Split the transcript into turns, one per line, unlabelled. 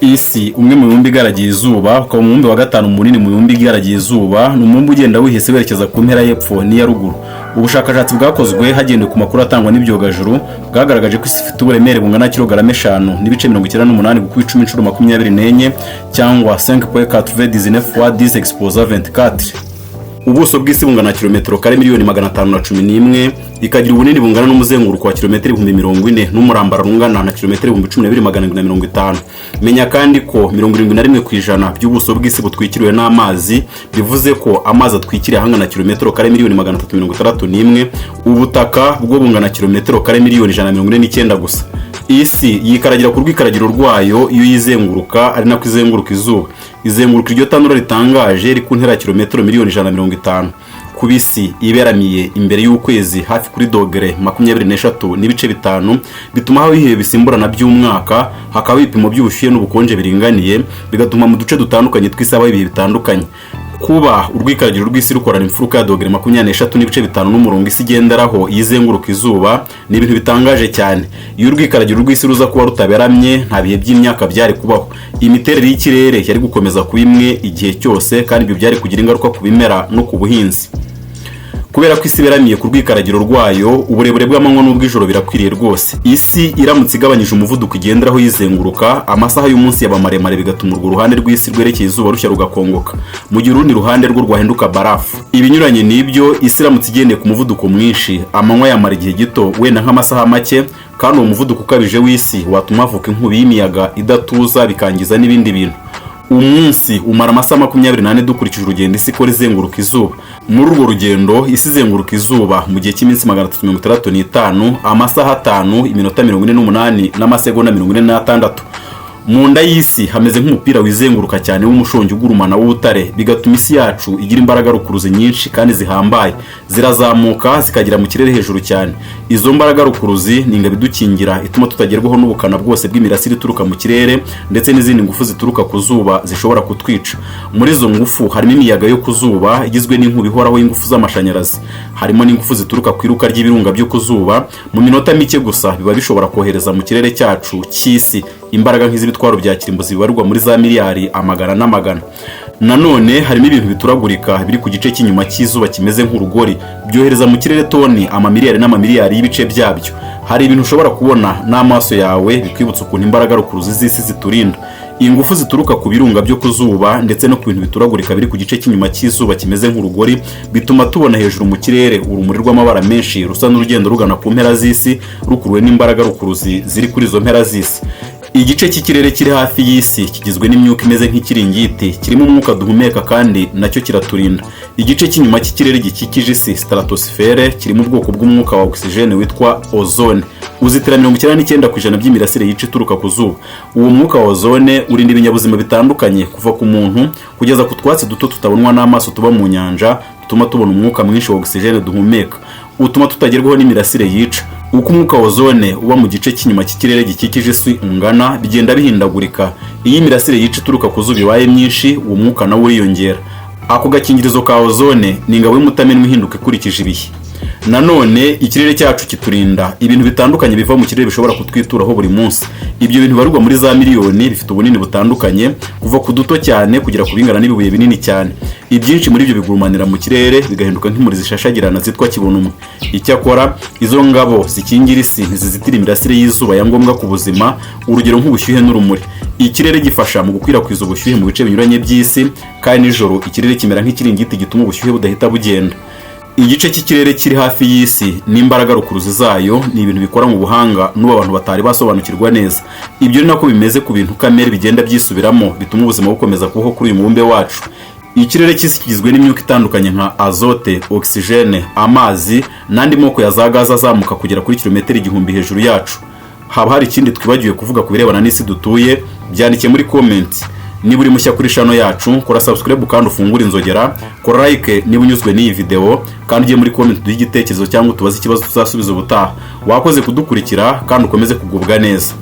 Isi, umwe mu mibumbe igaragiye izuba, ukaba umubumbe wa gatanu munini mu mibumbe igaragiye izuba, ni umubumbe ugenda wihese werekeza ku mpera y'epfo n'iya ruguru. Ubushakashatsi bwakozwe hagendewe ku makuru atangwa n'ibyogajuru bwagaragaje ko isi ifite uburemere bungana na kilogarama 5.98 gukuba 10 inshuro 24, cyangwa 5.99 fois 10 exposant 24. Ubuso bw'isi bungana na kilometero kare 511,000,000, ikagira ubunini bungana n'umuzenguruko wa kilometero 40,000 n'umurambararo ungana na kilometero 12,750. Menya kandi ko 71% by'ubuso bw'isi butwikiriwe n'amazi, bivuze ko amazi atwikiriye ahangana na kilometero kare 361,000,000. Ubutaka bwo bungana na kilometero kare 149,000,000 gusa. Isi yikaragira ku rwikaragiro rwayo iyo yizenguruka, ari nako izenguruka izuba. Izenguruka iryo tanura ritangaje riri ku ntera ya kilometero 150,000,000. Kuba isi iberamiye imbere y'ukwezi hafi kuri dogere 23.5 bituma haba ibihe bisimburana by'umwaka, hakaba ibipimo by'ubushyuhe n'ubukonje biringaniye, bigatuma mu duce dutandukanye tw'isi habaho ibihe bitandukanye. Kuba urwikaragiro rw'isi rukorana imfuruka ya dogere 23.5 n'umurongo isi igenderaho iyo izenguruka izuba ni ibintu bitangaje cyane. Iyo urwikaragiro rw'isi ruza kuba rutaberamye, nta bihe by'imyaka byari kubaho. Imiterere y'ikirere yari gukomeza kuba imwe igihe cyose, kandi ibyo byari kugira ingaruka ku bimera no ku buhinzi. Kubera ko isi iberamiye ku rwikaragiro rwayo, uburebure bw'amanywa n'ubw'ijoro birakwiriye rwose. Isi iramutse igabanyije umuvuduko igenderaho yizenguruka, amasaha y'umunsi yaba maremare, bigatuma urwo ruhande rw'isi rwerekeye izuba rushya rugakongoka, mu gihe urundi ruhande rwo rwahinduka barafu. Ibinyuranye n'ibyo, isi iramutse igendeye ku muvuduko mwinshi, amanywa yamara igihe gito, wenda nk'amasaha make, kandi uwo muvuduko ukabije w'isi watuma havuka inkubi y'imiyaga idatuza, bikangiza n'ibindi bintu. Umunsi umara amasaha 24 dukurikije urugendo isi ikora izenguruka izuba. Muri urwo rugendo, isi izenguruka izuba mu gihe cy'iminsi 365, amasaha 5, iminota 48 n'amasegonda 46. Mu nda y'isi hameze nk'umupira wizenguruka cyane w'umushongi ugurumana w'ubutare, bigatuma isi yacu igira imbaraga rukuruzi nyinshi kandi zihambaye, zirazamuka zikagera mu kirere hejuru cyane. Izo mbaraga rukuruzi ni ingabo idukingira, ituma tutagerwaho n'ubukana bwose bw'imirasire ituruka mu kirere ndetse n'izindi ngufu zituruka ku zuba zishobora kutwica. Muri izo ngufu harimo imiyaga yo ku zuba igizwe n'inkubi ihoraho y'ingufu z'amashanyarazi, harimo n'ingufu zituruka ku iruka ry'ibirunga byo ku zuba. Mu minota mike gusa biba bishobora kohereza mu kirere cyacu cy'isi imbaraga nk'iz'ibitwaro bya kirimbuzi bibarirwa muri za miliyari amagana n'amagana. Nanone harimo ibintu bituragurika biri ku gice cy'inyuma cy'izuba kimeze nk'urugori, byohereza mu kirere toni amamiliyari n'amamiliyari y'ibice byabyo. Hari ibintu ushobora kubona n'amaso yawe bikwibutsa ukuntu imbaraga rukuruzi z'isi ziturinda. Ingufu zituruka ku birunga byo ku zuba ndetse no ku bintu bituragurika biri ku gice cy'inyuma cy'izuba kimeze nk'urugori bituma tubona hejuru mu kirere urumuri rw'amabara menshi rusa n'urugendo rugana ku mpera z'isi, rukuruwe n'imbaraga rukuruzi ziri kuri izo mpera z'isi. Igice cy'ikirere kiri hafi y'isi kigizwe n'imyuka imeze nk'ikiringiti, kirimo umwuka duhumeka, kandi nacyo kiraturinda. Igice cy'inyuma cy'ikirere gikikije isi, stratosphère, kirimo ubwoko bw'umwuka wa oxygène witwa ozone, uzitira 99% by'imirasire yica ituruka ku zuba. Uwo mwuka wa ozone urinda ibinyabuzima bitandukanye, kuva ku muntu kugeza ku twatsi duto tutabonwa n'amaso tuba mu nyanja, dutuma tubona umwuka mwinshi wa oxygène duhumeka, utuma tutagerwaho n'imirasire yica. Uko umwuka wa ozone uba mu gice cy'inyuma cy'ikirere gikikije isi ungana bigenda bihindagurika. Iyo imirasire yica ituruka ku zuba ibaye myinshi, uwo mwuka nawo uriyongera. Ako gakingirizo ka ozone ni ingabo y'umutamenwa ihinduka ikurikije ibihe. Nanone ikirere cyacu kiturinda ibintu bitandukanye biva mu kirere bishobora kutwituraho buri munsi. Ibyo bintu bibarirwa muri za miliyoni bifite ubunini butandukanye, kuva ku duto cyane kugera ku bingana n'ibibuye binini cyane. Ibyinshi muri ibyo bigurumanira mu kirere, bigahinduka nk'imuri zishashagirana zitwa kibonumwe. Icyakora izo ngabo zikingira isi ntizizitira imirasire y'izuba ya ngombwa ku buzima, urugero nk'ubushyuhe n'urumuri. Ikirere gifasha mu gukwirakwiza ubushyuhe mu bice binyuranye by'isi, kandi nijoro ikirere kimera nk'ikiringiti gituma ubushyuhe budahita bugenda. Igice cy'ikirere kiri hafi y'isi n'imbaraga rukuruzi zayo ni ibintu bikora mu buhanga n'ubu abantu batari basobanukirwa neza. Ibyo ni nako bimeze ku bintu kamere bigenda byisubiramo, bituma ubuzima bukomeza kubaho kuri uyu mubumbe wacu. Ikirere cy'isi kigizwe n'imyuka itandukanye nka azote, oxygène, amazi n'andi moko ya za gaze azamuka kugera kuri kilometero 1000 hejuru yacu. Haba hari ikindi twibagiwe kuvuga ku birebana n'isi dutuye? Byandike muri comment. Niba uri mushya kuri channel yacu, kora subscribe kandi ufungure inzogera. Kora like niba unyuzwe n'iyi video, kandi ujye muri comment uduhe igitekerezo cyangwa utubaze ikibazo tuzasubiza ubutaha. Wakoze kudukurikira kandi ukomeze kugubwa neza.